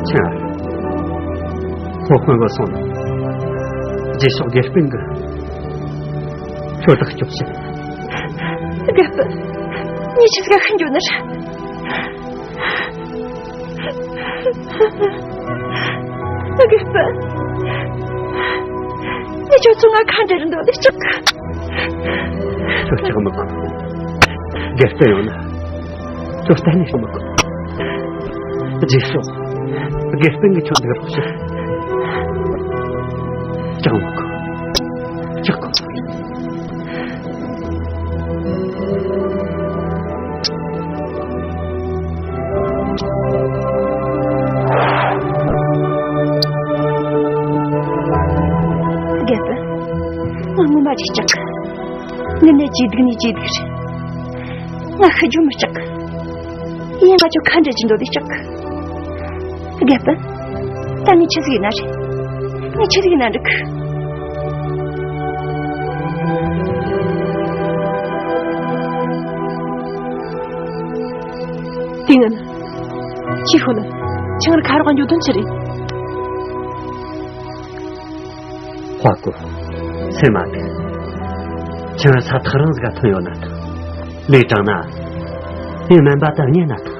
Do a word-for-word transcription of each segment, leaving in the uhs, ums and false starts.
ཆང་། སློབ་དཔོན་བུ་སོང་། རྗེས་ཕྱོགས་དགེ་སྤུན་གྱི་ཁྱོད་བདག་སྐྱོབ་ཕྱིར། དགེ་སྤུན། ངས་ཆི་ཟིག་ཤི་འགྱོ་ནི་རེད། དགེ་སྤུན། ངས་ཁྱོད་ཚོ་ང་ཁ་འབྲལ་འདོད་ལས་ཅིག་ཁྱོད་ཅག་མི་དགོས། དགེ་སྤུན་ཡོང་ན། ཁྱོད་གཏན་ནས་མི་དགོས། རྗེས་ཕྱོགས་དགེ་སྤུན་གྱིས་ཁྱོད་འདུལ་རོགས་བྱེད། ཅང་མི་དགོས། ཅང་དགོས། དགེ་སྤུན། ང་ངོ་མ་རེ་སྐྲག་ངི་ནས་ཇེ་སྡུག་ནས་ཇེ་སྡུག་རེད། ང་ཤི་རྒྱུ་མི་སྐྲག་ཡིན་ང་ཁྱོད་ཁ་འབྲལ་གྱི་འདོད་དེ་སྐྲག་དགེ་སྤུན། ད་ངས་ཆི་ཟིག་ཡིན་ན་རེད། ངས་ཆི་ཟིག་ཡིན་ན་འགྲིག་དེ་ངན། ཅི་ཤོད་ལ། ཆང་ར་ཁ་རོག་ག་འགྱོ་དོན་ཅི་རེད། ཧྭ་ཀོ། སེམས་མ་དགའ། ཁྱེད་རང་ས་ཐག་རིང་ཟིག་ག་ཐོན་ཡོད་ན་ཐང་། ལས་དྲང་ན། ངས་སྨན་པ་དེ་རྙེད་ན་ཐང་།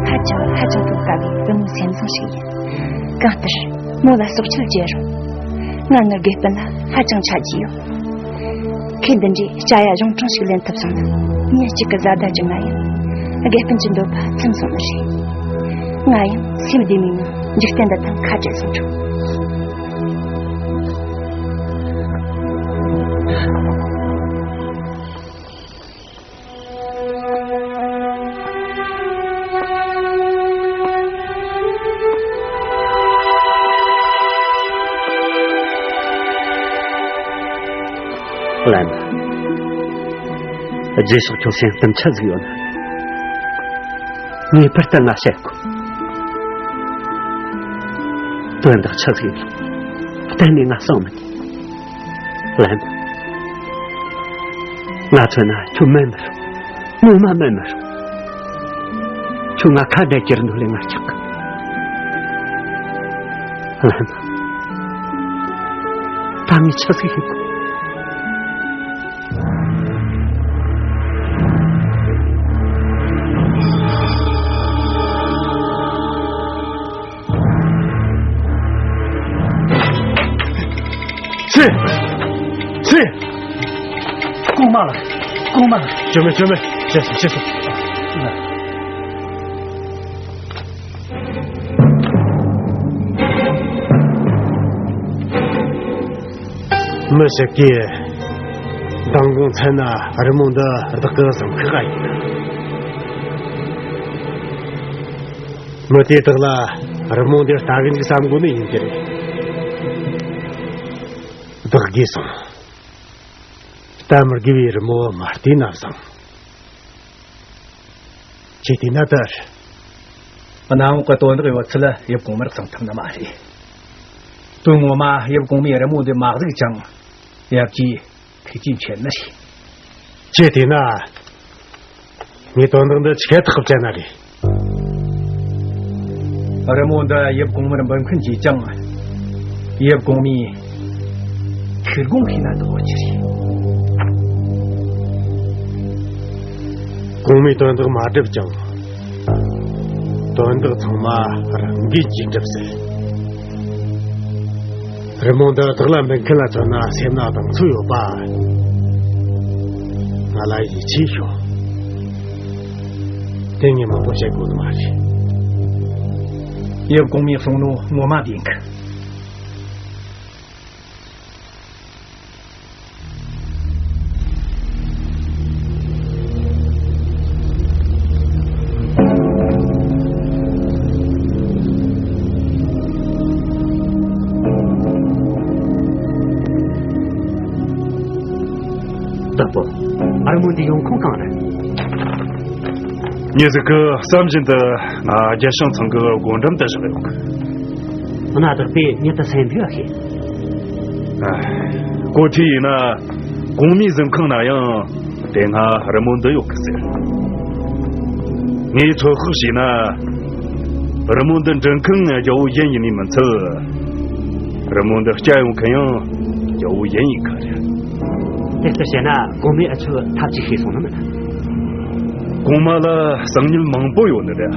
ཧ་ཅང་ཧ་ཅང་ཐུགས་དཀའ་བའི་བུ་མོའི་སེམས་བཟང་ཞིག་ཡིན། གང་ལྟར། མོ་ལ་སྲོག་སྐྱེལ་བྱེད་རུང་། ང་ངི་དགེ་སྤུན་ལ་ཧ་ཅང་ཆ་རྒྱུས་ཡོད། ཁོས་འདི་འདྲའི་བྱ་ཡ་གཞུང་དྲང་ཞིག་ལེན་ཐུབ་སོང་ན། མྱི་གཅིག་གི་བཟའ་ཟླ་གྱུར་ན་ཡང་། དགེ་སྤུན་གྱི་འདོད་པ་ཚིམ་སོང་ནི་རེད། ང་ཡང་སེམས་བདེ་མོའི་ངང་འཇིག་རྟེན་འདི་ཐམ་ཁ་བྲལ་སོང་ཆོག་ལན། རྗེས་ཕྱོགས་ཁྱོད་སེམས་གཏམ་ཆ་ཟིག་ཡོད་ན། ངེས་པར་དུ་ང་བཤད་དགོས། དོན་དག་ཆ་ཟིག་ཡིན། གཏན་ནས་ང་གསང་མི་ཉན། ལན། ང་མཚོན་ན་ཁྱོད་མེད་མི་རུང་། ངོ་མ་མེད་མི་རུང་། ཁྱོད་ང་ཁ་བྲལ་གྱི་རེད་འདོད་ལས་ང་སྐྲག་གི། ལན། ད་ངས་ཆི་ཟིག་ཡེད་དགོས། ཚེ། ཚེ། གོང་མ་ལགས། གོང་མ་ལགས། བཅོས་མིན། བཅོས་མིན། ཤེས་སོང་། ཤེས་སོང་། མི་ཞིག་གིས་མདང་དགོང་མཚན་ན་རི་མོ་འདི་བདག་གི་བཟང་ཁག་ཡིན། མི་དེ་དག་ལ་རི་མོ་འདི་ལྟ་གི་འཇུག་བསམ་དགོས་ནི་ཡིན་གྱི་རེད། བདག་གིས་སོང་། ལྟ་མི་དགོས་པའི་རི་མོ་མ་བལྟས་ན་བཟང་། ཅི་བལྟས་ན་ལྟར། གནམ་འོག་གི་དོན་དག་ཡོད་ཚད་ཡབ་གོང་མར་གསང་ཐུབ་ནི་མ་རེད། དོན་ངོ་མ་ཡབ་གོང་མའི་རི་མོ་འདི་མ་གཟིགས་ཀྱང་། ཡབ་ཀྱིས་ཐུགས་རྗེ་ཆེ་ནི་རེད། ཅི་བལྟས་ན། ངས་དོན་དག་འདི་ཆི་གེ་ཐག་བཅད་ན་རེད། རི་མོ་འདི་ཡབ་གོང་མར་འབུལ་མཁན་གྱིས་ཀྱང་། ཡབ་གོང་མའི་ཐུགས་དགོངས་ཤེས་ན་འདོད་ཀྱི་རེད། གོང་མའི་དོན་དག་མ་སྒྲུབ་ཀྱང་། དོན་དག་ཚང་མ་རང་འགན་གྱིས་སྒྲུབ་ཟེར། རི་མོ་འདི་བདག་ལ་འབུལ་མཁན་ལ་མཚོན་ན་སེམས་ན་གདེང་ཚོད་ཡོད་པ། ང་ལ་ཡིད་ཆེས་ཤོག་དེ་ངས་མང་པོ་བཤད་དགོས་ནི་མ་རེད། ཡབ་གོང་མས་གསུངས་ནོ་ངོ་མ་བདེན་གི། ཉེ་ཟིག་གི་བསམ་བཞིན་དུ་ང་རྒྱལ་ཤང་ཚང་གི་སྒོ་འགྲམ་དུ་བཞག་ཡོད་གི། ཨ་ན་བདག་པས་ཉེ་དུ་སེམས་འདུག་ཨ་ཤེས། ཨ། གོ་ཐོས་ཡིན་ན། གོང་མའི་གཟིམ་ཁང་ན་ཡང་དེ་སྔ་རི་མོ་འདི་ཡོད་གི་ཟེར། ངས་ཚོད་དཔག་བྱས་ན། རི་མོ་འདི་འབྲི་མཁན་རྒྱལ་བོ་ཡན་ཡིན་ནི་མི་ཚད། རི་མོ་འདི་སྐྱེལ་ཡོང་མཁན་ཡང་རྒྱལ་བོ་ཡན་ཡིན་ཁ་རེད། དེ་ལྟར་བྱས་ན་གོང་མས་ཨ་ཆུ་ཐབས་ཅིག་ཤེས་སོང་ནི་མིན། གོང་མ་ལ་གསང་ཉུལ་མང་པོ་ཡོད་ནི་རེད།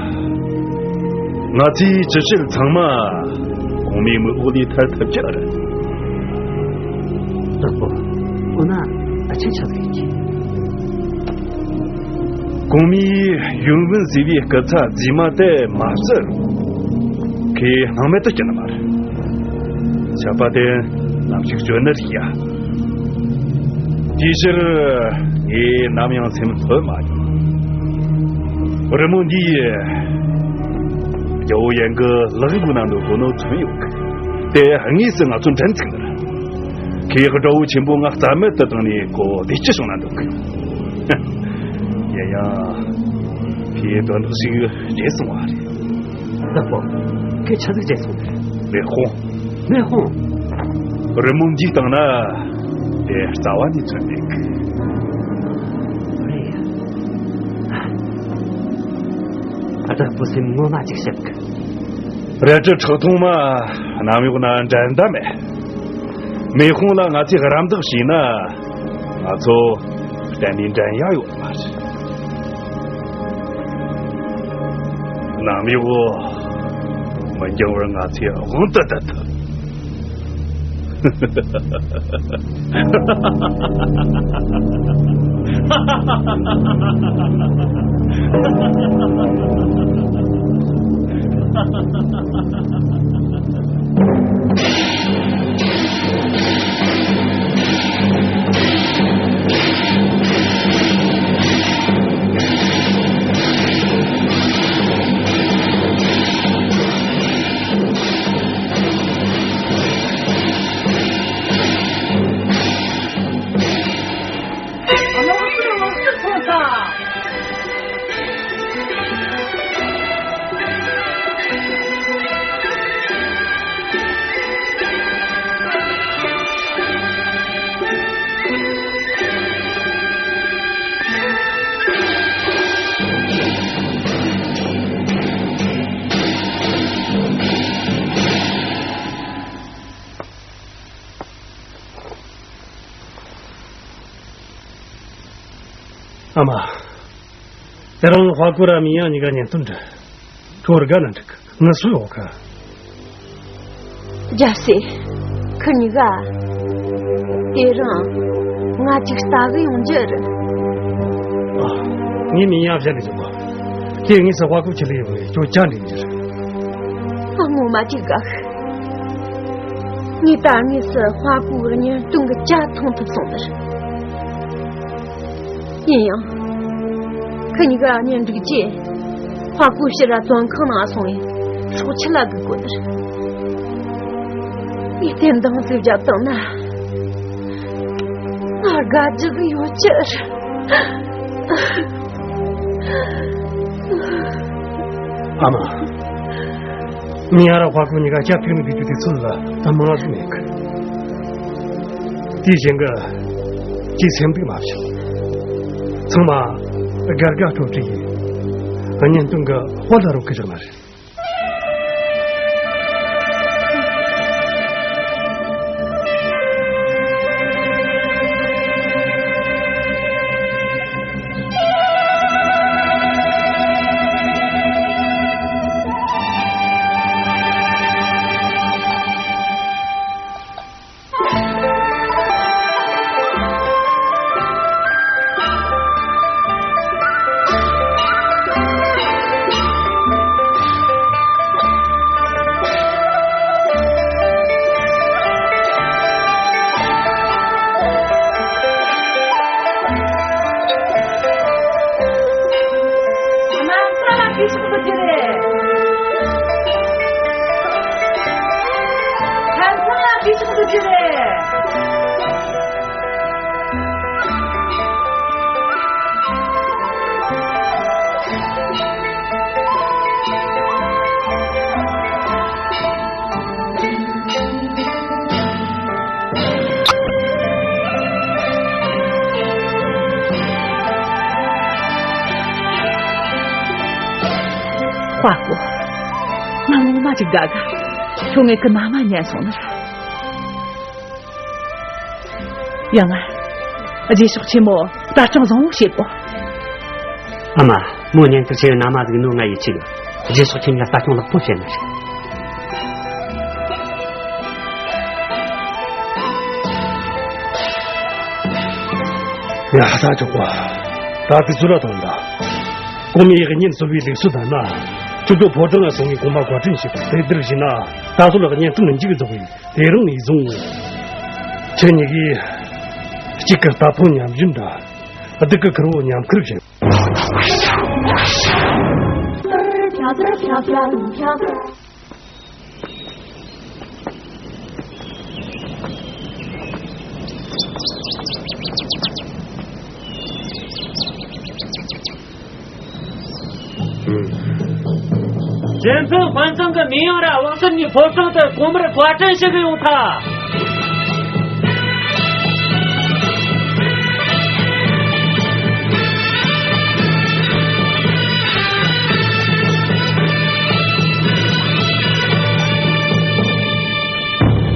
ང་ཚོས་ཅི་བྱེད་ཚང་མ་གོང་མའི་མིག་འོག་ལས་ཐར་ཐུབ་ཀྱི་རེད། ལགས་པོ། འོ་ན་ཨ་ཆུ་ཆགས་རེད་ཀྱི། གོང་མའི་ཡོན་ཝུན་ཟེར་བའི་སྐུ་ཚ་རྫུས་མ་དེ་མ་བསད་རུང་ཁོས་སྣང་མེད་དུ་བསྐྱུར་ནི་མ་རེད། ཆད་པ་དེ་ནམ་ཞིག་གཅོད་ནི་རེད་ཡ། དེའི་ཕྱིར་ངས་ནམ་ཡང་སེམས་ལྷོད་མ་མྱོང་། རི་མོ་འདིས་རྒྱལ་བོ་ཡན་གྱི་ལག་གི་ནང་དུ་གོ་ནོར་མཚོན་ཡོད་གི། དེ་དངོས་སུ་ང་ཚོ་འགྲན་ཚིག་ནི་རེད། ཁོས་དགྲ་བོ་ཆེན་པོ་ང་རྩ་མེད་དུ་བཏང་ནས་ཁོ་བདེ་སྐྱིད་བྱུང་ན་འདོད་གི། ཡིན་ཡང་། ཁོས་དོན་དག་ཞིག་བརྗེད་སོང་བ་རེད། ལགས་པོ། ཁོས་ཆི་ཟིག་བརྗེད་སོང་ནི་རེད། མེ་དཔུང་། མེ་དཔུང་། རི་མོ་འདིའི་སྟེང་ན་དེ་རྩ་བ་ནས་མཚོན་མེད་གི། རེད། ཨ། བདག་པོ་སེམས་ངོ་མ་ཅིག་ཞིབ་གི། རལ་གྲི་ཁྲག་འཐུང་མ་གནམ་འོག་ན་འགྲན་ཟླ་མེད། མེ་དཔུང་ལ་ང་ཚོས་རམ་འདེགས་བྱས་ན་ང་ཚོ་གཏན་ནས་འགྲན་ཡ་ཡོད་མ་རེད། གནམ་འོག་མི་འགྱངས་བར་ང་ཚོས་དབང་དུ་བསྡུ་ཐུབ། ཨ་མ། དེ་རིང་ཧྭ་ཀུ་ར་མི་ཡང་གཉིས་ཀ་གཉེན་སྟོན་འདྲ། ཁྱོད་དགའ་ན་འགྲིག་གི། ངུ་སུ་ཡོད་གི། རྒྱལ་སྲས། ཁུ་གཉིས་ཀ། དེ་རིང་ང་ཅིག་ལྟ་གི་ཡོང་རྒྱུ་རེད། ཨ། ངས་མི་ཡང་བཞག་གི་འཇུག་གོ། ཁྱེད་དངོས་སུ་ཧྭ་ཀུ་ཁྲིད་ལས་ཡོང་ནས་ཁྱོད་ཅག་འདྲེན་རྒྱུ་རེད། ཨ། ངོ་མ་ཅིག་དགའ་གི། ངས་ད་དངོས་སུ་ཧྭ་ཀུ་གི་གཉེན་སྟོན་གི་ཇ་འཐུང་ཐུབ་སོང་ནི་རེད། ཡིན་ཡང་། ཁི་གཉིས་ཀ་གཉེན་སྒྲིག་རྗེས། ཧྭ་ཀུ་ཕྱིར་ར་བཙོན་ཁང་ནང་སོང་བས་སྲོག་ཆད་ལ་སྒུག་དགོས་ནི་རེད། ངས་རྟེན་འདང་ཟིག་བརྒྱབ་བཏང་ན། ང་དགའ་རྒྱུ་ཟིག་ཡོད་རྒྱུ་རེད། ཨ་མ། མི་ཡ་ར་ཧྭ་ཀུ་གཉིས་ཀ་སྐྱབས་ཐུག་ནི་དུས་དུས་དེ་ཚོད་ལ་ད་མང་ཟིག་མེད་གི། དེའི་རྐྱེན་གྱིས་ཁྱེད་སེམས་སྡུག་མ་བྱེད། ཚང་མ་དགའ་དགའ་སྤྲོ་སྤྲོ་ཡིན། གཉེན་སྟོན་གྱི་དཔལ་ལ་རོགས་གི་བཞག་ན་རེད། པ་ཀོ། ང་ངོ་མ་ཅིག་དགའ་གི། ཁྱོད་ངའི་ཁུ་མ་མ་ཉན་སོང་ནི་རེད། ཡང་ང་། རྗེས་ཕྱོགས་ཆེན་མོ་ལྟ་སྐྱོང་བཟང་བོ་བྱེད་དགོ། ཨ་མ། མོ་ཉན་ཐུབ་ཆེ་བའི་ན་མ་ཟིག་ནོ་ང་ཡིད་ཆེས་ཡོད། རྗེས་ཕྱོགས་ཆེན་ལ་ལྟ་སྐྱོང་ལེགས་པོ་བྱེད་ནི་རེད། ཡ་ཧ་ད་ཆོག་པ། ད་དེ་ཚོ་ལ་དང་ད། གོང་མའི་ཡིག་ཉིན་བཟོ་བའི་ལུགས་སྲོལ་ལྟར་ན། ཆུ་སྒོ་ཕོ་བྲང་ལ་སོང་བའི་གོང་མ་བཀའ་དྲིན་ཞུས་པ་དེ་བསྡུར་བཞིན་ན། ད་སོ་ལག་བརྙན་ཐུང་མཇུག་རྫོགས་ཡིན། དེ་རིང་ནས་བཟུང་། ཁྱེད་གཉིས་ཀྱིས་གཅིག་གི་རྟ་ཕོ་ཉམས་བཞིན་འདྲ། སྡུག་གི་ཁུར་བོ་ཉམས་ཁུར་བཞིན། གཞན་ཕན་དཔོན་ཚང་གི་མི་ཡོང་ར་བང་སོར་ནས་ཕོ་བྲང་དུ་གོང་མར་བཀའ་དྲིན་ཞུ་གི་ཡོང་ཐལ།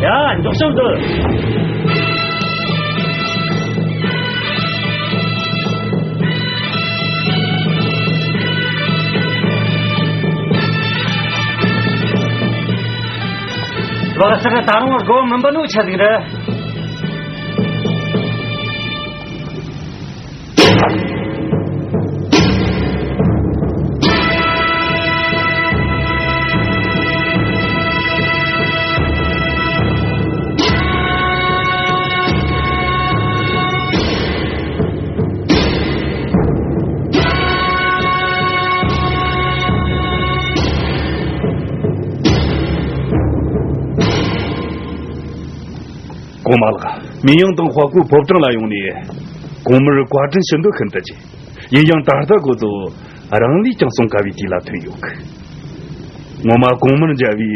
ཡ། མགྱོགས་བྱུང་འདུག་ལགས་སོ། ད་རུང་སྒོ་མི་འབུད་ནོ་ཆི་ཟིག་རེད། གོང་མ་ལགས། མི་ཡང་དང་དཔའ་བོའི་ཕོ་བྲང་ལ་ཡོང་ནས་གོང་མར་བཀའ་དྲིན་ཞུ་འདོད་ཤིན་ཏུ་ཆེ། ཡིན་ཡང་ད་ལྟ་ཁོ་ཚོ་རང་ལུས་ཀྱང་སྲུང་དཀའ་བའི་དུས་ལ་ཐོན་ཡོད་གི། ངོ་མ་གོང་མར་མཇལ་བའི་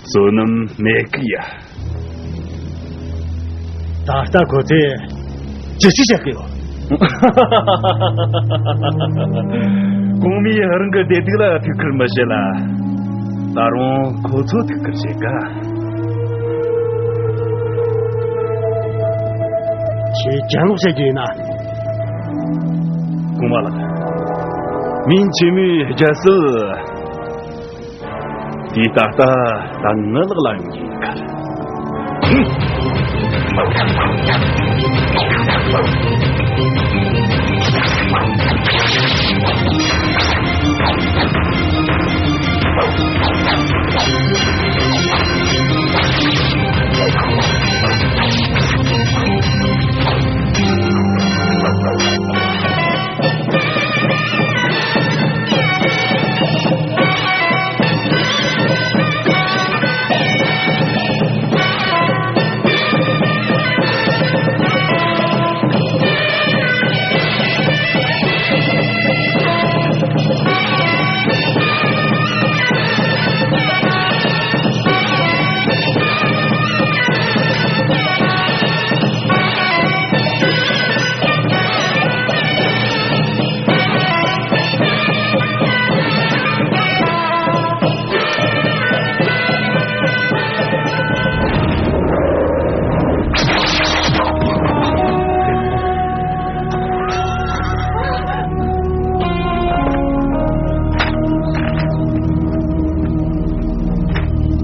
བསོད་ནམས་མེད་གི་ཡ། ད་ལྟ་ཁོ་ཚོས་ཅི་ཞིག་བྱེད་ཀྱི་ཡོད། གོང་མས་རང་གི་བདེ་སྡུག་ལ་ཐུགས་ཁུར་མི་བྱེད་ལ། ད་རུང་ཁོ་ཚོ་ཐུགས་ཁུར་བྱེད་ག། ཁྱེད་གྱེན་ལོག་བྱེད་རྒྱུ་ཡིན་ན། གོང་མ་ལགས། མིན་ཆེན་མོའི་རྒྱལ་སྲིད། དེ་ད་ལྟ་ད་ངའི་ལག་ལ་ཡོང་གི་ཡིན་ཁར།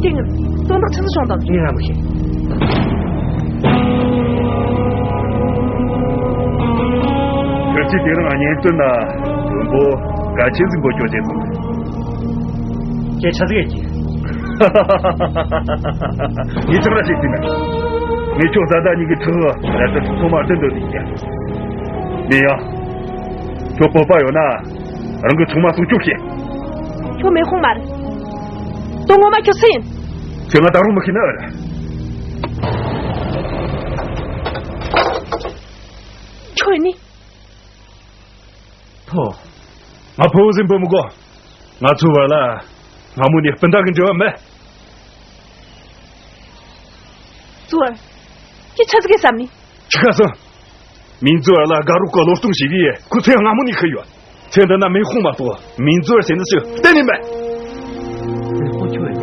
ཏིང་། དོན་དག་ཆི་ཟིག་བྱུང་དང་། ངས་ང་མི་ཤེས། ཁྱོད་ཚོས་དེ་རིང་བརྙན་སྟོན་ན་མགྲོན་པོ་གལ་ཆེན་ཟིག་འབོད་སྐྱོར་བྱས་སོང་། ཁྱེད་ཆི་ཟིག་ཡེད་ཀྱི། ངས་ཁྱོད་ར་བཤད་ཟིན་ན། ངས་ཁྱོད་བཟའ་ཟླ་གཉིས་ཀྱི་ཁྲི་རལ་གྲི་ཐོག་མ་བསྟན་འདོད་ཟིག་ཡ། མིན་ཡང་། ཁྱོད་སྤོབས་པ་ཡོད་ན། རང་གི་ཆུང་མ་སྲུང་སྐྱོབ་བྱེད། ཁྱོད་མེ་དཔུང་མ་རེད། དོན་ངོ་མ་ཁྱོད་སུ་ཡིན། ཁྱོད་ང་ད་རུང་མི་ཤེས་ནི་ཨེ་རེད། ཁྱོད་ཡིན་ནི། ཕོ། ང་ཕོ་བོ་ཟིག་འབོད་མི་དགོས། ང་ཚོའི་བར་ལ་སྔ་མོ་ནས་སྤུན་ཟླ་གི་འབྲེལ་བ་མེད། ཙུའུ་ཨར། ཁྱོས་ཆི་ཟིག་གི་བསམ་ནི། ཆི་ག་སོང་། མིང་ཙུའུ་ཨར་ལ་དགའ་རོགས་ཀྱི་བློས་གཏོང་བྱས་པས་ཁོ་ཚོས་སྔ་མོ་ནས་ཤི་ཡོད། ཚེ་འདི་ན་མེ་དཔུང་མ་གཏོགས་མིང་མཛོད་ཟེར་ནི་ཞིག་གཏན་ནས་མེད། མེ་དཔུང་ཁྱོད་ཡིན།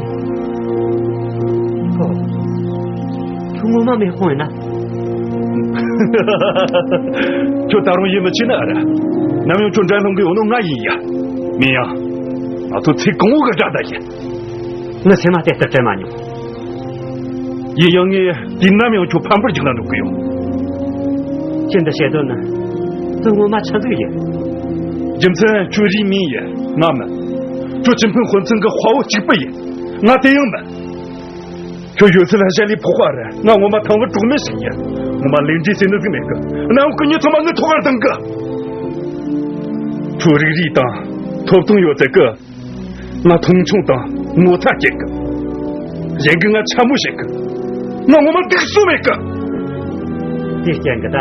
ཨོ། ཁྱོད་ངོ་མ་མེ་དཔུང་ཡིན་ན། ཁྱོད་ད་རུང་ཡིད་མི་ཆེས་ན་ཨ་ར། ནམ་ཡང་ཁྱོད་འགྲན་སློང་གི་ཡོད་ནོ་ང་ཡིན་ཡ། མིན་ཡང་། ང་ཚོ་ཚེ་གང་བོ་གི་དགྲ་ཟླ་ཡིན། ངའི་སེམས་མ་དེ་ལྟར་དྲན་མ་མྱོང་། ཡིན་ཡང་ངས་དུས་ནམ་ཡང་ཁྱོད་ཕམ་པར་རྒྱུག་ན་འགྲོ་གི་ཡོད། ཁྱེད་འདི་བཤད་དོན་ནི། དོན་ངོ་མ་ཆི་ཟིག་ཡིན། རྒྱུ་མཚན་ཁྱོད་རིགས་མིན་ཡིན། ང་མིན། ཁྱོད་ཁྱིམ་ཕུན་དཔོན་ཚང་གི་དཔའ་བོ་གཅིག་པུ་ཡིན། ང་དེ་ཡང་མིན། ཁྱོད་ཡོད་ཚད་ལ་གཞན་ལས་ཕོག་པ་རེད། ང་ངོ་མ་ཐང་བུ་གྲོག་མེད་ཞིག་ཡིན། ངོ་མ་ལས་འབྲས་ཟེར་ནི་ཟིག་མེད་གི། གནམ་གི་མྱི་ཚང་མ་ངའི་ཐོག་ཁར་ལྡང་གི། ཁྱོད་རིགས་རུས་དང་ཐོབ་ཐང་ཡོད་ཚད་གི། ང་མཐོང་ཆུང་དང་ངོ་ཚ་བྱེད་གི། གཞན་གྱིས་ང་འཕྱ་སྨོད་བྱེད་གི། ང་ངོ་མ་འདུག་སྲོལ་མེད་གི། དེའི་རྐྱེན་གྱིས་ད།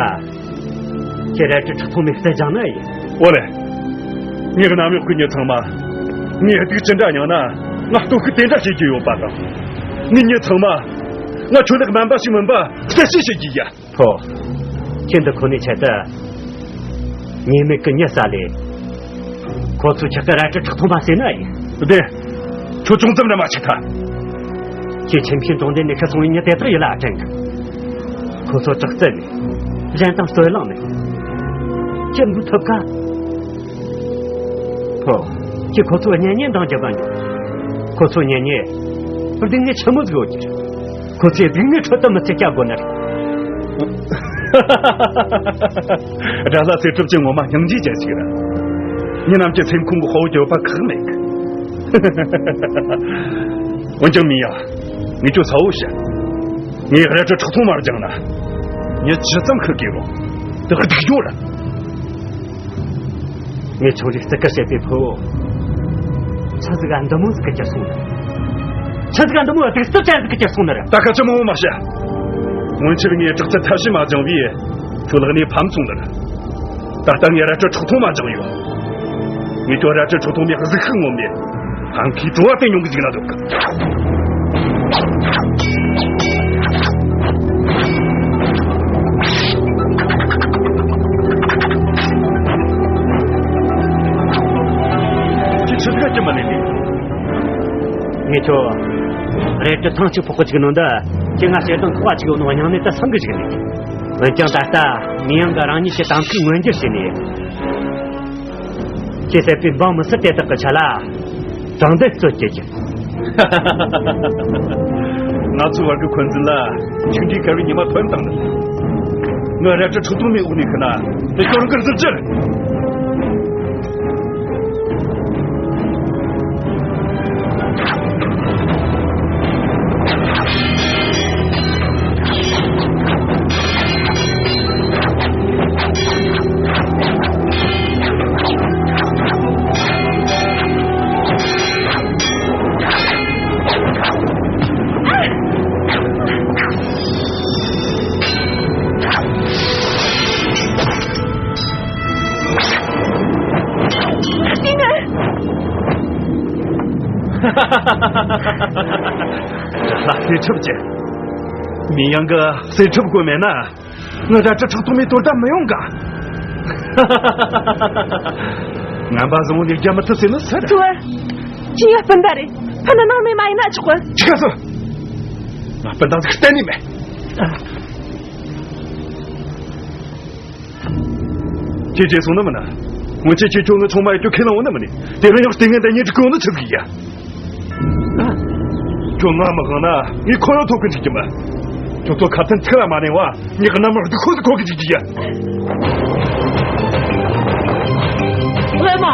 ཁྱེད་རལ་གྲི་ཁྲག་འཐུང་མའི་རྩལ་སྦྱངས་ནི་ཡིན། ཨོ་ལེ། ངའི་གནམ་འོག་གི་མྱི་ཚང་མ། ངའི་སྡུག་ཅི་འདྲ་མྱངས་ན་ང་སྟོབས་ཤུགས་དེ་འདྲ་བྱེད་རྒྱུ་ཡོད་པ་དང་། ངའི་མྱི་ཚང་མ། ང་ཁྱོད་ལས་དམན་པ་ཞིག་མིན་པ་གསལ་བཤད་བྱེད་རྒྱུ་ཡ། ཐོ། ཁྱེད་འདི་ཁོ་ནའི་ཆེད་དུ། ཉེས་མེད་ཀྱི་མྱི་བསད་ལས། ཁོ་ཚོས་ཁྱེད་ཀྱི་རལ་གྲི་ཁྲག་འཐུང་མ་ཟེར་ནི་ཡིན། དེ། ཁྱོད་ཅུང་ཙམ་ར་མ་ཆགས་ཐལ། ཁྱེད་ཁྱིམ་གཞིས་གྲོང་སྡེ་ནས་ཤི་སོང་བའི་མྱི་དེ་ལྟར་ཡིད་ལ་དྲན་གི། ཁོ་ཚོ་དྲག་རྩལ་མེད། གཞན་དང་རྩོད་གླེང་མེད། ཁྱེད་འདུག་ཐུབ་ག། ཧོ། ཁྱེད་ཁོ་ཚོ་གཉེན་ཉེ་འདང་རྒྱབ་པ་འཇོག་ཁོ་ཚོ་གཉེན་ཉེ། སྡུག་བསྔལ་ཆི་མོ་ཟིག་ཡོད་ཀྱི་རེད། ཁོ་ཚོས་སྡུག་བསྔལ་ཁྲོད་དུ་མི་ཚེ་སྐྱེལ་དགོས་ནི་རེད། དགྲ་ལྷ་ཚེ་སྒྲུབ་ཀྱི་ངོ་མ་སྙིང་རྗེ་ཅན་ཞིག་རེད། མྱི་རྣམས་ཀྱི་སེམས་ཁོང་གི་དཔའ་བོ་གྱུར་པ་ཁག་མེད་གི། འོན་ཀྱང་མིན་ཡ། ངས་ཁྱོད་གསལ་བོ་བཤད། ངས་རལ་གྲི་ཁྲག་འཐུང་མ་སྦྱངས་ན། མྱི་ཇི་ཙམ་ཤི་དགོས་རུང་། དེ་སྡུག་ཡོད་རེད། ངས་ཆུང་རིགས་བརྩི་བཀུར་བྱེད་པའི་ཕུ་བོ། ཆི་ཟིག་ག་འདི་མོ་ཟིག་གི་གྱུར་སོང་ནི། ཆི་ཟིག་ག་འདི་མོ་སྡུག་སྲིད་ཅན་ཟིག་གི་གྱུར་སོང་ནི་རེད། ད་སྐད་ཆ་མང་བོ་མ་བཤད། སྔོན་ཆད་ངས་དྲག་རྩལ་ཐབས་ཤེས་མ་སྦྱངས་པས། ཁྱོད་ལག་ནས་ཕམ་སོང་ནི་རེད། ད་ལྟ་ངས་རལ་གྲི་ཁྲག་འཐུང་མ་སྦྱངས་ཡོད། ངས་ཁྱོད་རལ་གྲི་ཁྲག་འཐུང་མའི་གཟུགས་ཤུགས་ངོམ་ནས། ཕམ་ཁའི་བྲོ་བ་དེ་མྱོང་གི་འཇུག་ན་འདོད་གི། ཁྱེད་ཆི་ཟིག་ག་ཅི་མ་ལས་ནས། ངས་ཁྱོད། རལ་གྲི་ཐེངས་གཅིག་ཕོག་གི་བཅུག་ནོ་འདི། ཁྱེད་ང་ཞེ་སྡང་ཁོག་པ་གཅིག་ཡོད་ནོ་སྙིང་ནས་ད་བསམ་གི་བཅུག་ནས། འོན་ཀྱང་ད་ལྟ་མི་ཡང་གི་རང་ཉིད་ཀྱི་དམ་ཚིག་མངོན་འགྱུར་བྱས་ནས། ཁྱེད་བསད་པའི་འབངས་མི་སེར་དེ་དག་གི་ཆ་ལ་དྲང་བདེན་རྩོད་བྱེད་ཀྱི། ང་ཚོའི་བར་གྱི་འཁོན་འཛིན་ལ་ཆིག་འདྲིས་བཀར་བའི་ཉི་མ་ཐོན་བཏང་ནི། ངའི་རལ་གྲི་ཁྲག་འཐུང་མའི་འོག་ནས་ཤི་ན་དེ་ཁྱོད་རང་གི་གཟི་བརྗིད། ལ་སེ་ཁྲབ་ཅན། མི་ཡང་གི་སེ་ཁྲབ་དགོས་མེད་ན། ང་རལ་གྲི་ཁྲག་འཐུང་མའི་དོ་ཟླ་མི་ཡོང་ག། ངན་པ་བཟང་བོ་ལས་རྒྱ་མི་ཐུབ་ཟེར་ནི་སུ་རེད། ཐུ་བ། ཁྱེད་ཡ་སྤུན་ཟླ་རེད། ཕ་ན་ནང་མེད་མ་ཡིན་ན་ཆོག་གི། ཆི་ག་སོ། ང་སྤུན་ཟླ་ཟིག་གཏན་ནས་མེད། ཁྱེད་བརྗེད་སོང་ནི་མིན་ན། སྔོན་ཆད་ཁྱེད་ཁྱོད་ངའི་ཆུང་མ་ཡི་ཁྱོད་ཁས་བླངས་འོང་ནི་མིན་ནི། དེ་རིང་ཡང་ལྟས་ངན་དེ་ཉིད་སྒྲིག་གི་འོང་ནི་ཆི་ཟིག་ཡ། ཁྱོད་ང་མི་དབང་ན་ངས་ཁོ་ཡང་ཐོབ་གི་འཇུག་རྒྱུ་མ། ཁྱོད་ཚོ་ཁ་ཚན་ཚིག་ལ་མ་ལེན་བ་ངས་གནམ་མར་སྡུག་ཁོ་ཟིག་ཁོ་གི་འཇུག་རྒྱུ་ཡ། ལོས་མ།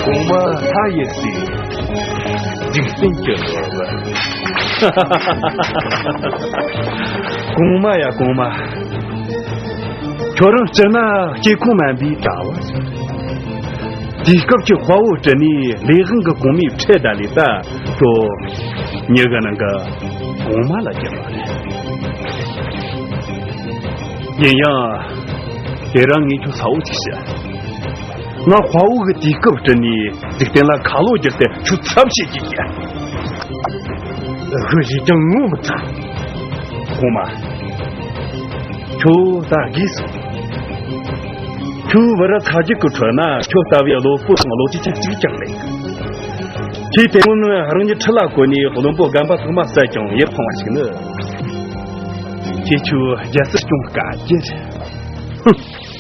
གོང་མ་ལྷ་ཡི་སྲས། འཇིག་རྟེན་གྱི་ནོར་བུ། གོང་མ་ཡ་གོང་མ། ཁྱོད་རང་སྤྱིར་ན་སྐྱེ་ཁུངས་དམན་པའི་གྲྭ་བ་ཞིག་དུས་སྐབས་ཀྱི་དཔའ་བོ་བྲི་ནས་ལས་དབང་གི་གོང་མའི་ཁྲལ་བརྡ་ལས་ད་ཁྱོད་མྱི་གི་ནང་གི་གོང་མ་ལ་གྱུར་བ་རེད། ཡིན་ཡང་། དེ་རིང་ངས་ཁྱོད་གསལ་བོ་ཅིག་བཤད། ང་དཔའ་བོ་གི་དུས་སྐབས་བསྐྲུན་ནས་འཇིག་རྟེན་ལ་ཁ་ལོ་བསྒྱུར་ཏེ་ཁྱོད་ཚབ་བྱེད་ཀྱི་ཡིན། ཧུ་ཞིག་ཀྱང་ངོ་མི་ཚ། གོང་མ། ཁྱོད་ད་དགོས་སོང་། ཁྱོད་བུ་ར་ཚ་རྒྱུད་ཀྱི་ཁྲོད་ན་ཁྱོད་ལྟ་བུའི་བློ་སྤོབས་དང་བློ་གྲོས་ཅན་གཅིག་ཀྱང་མེད། ཁྱེད་དེ་སྔོན་རང་ཉིད་ཁྲི་ལ་བཀོད་ནས་བློན་པོ་རྒན་པ་ཚང་མ་བསད་ཀྱང་ཡིད་ཕངས་པ་ཞིག་ནི། ཁྱེད་ཆོས་རྒྱལ་སྲིད་སྐྱོང་དཀའ་རྒྱུ་རེད། ཧུམ།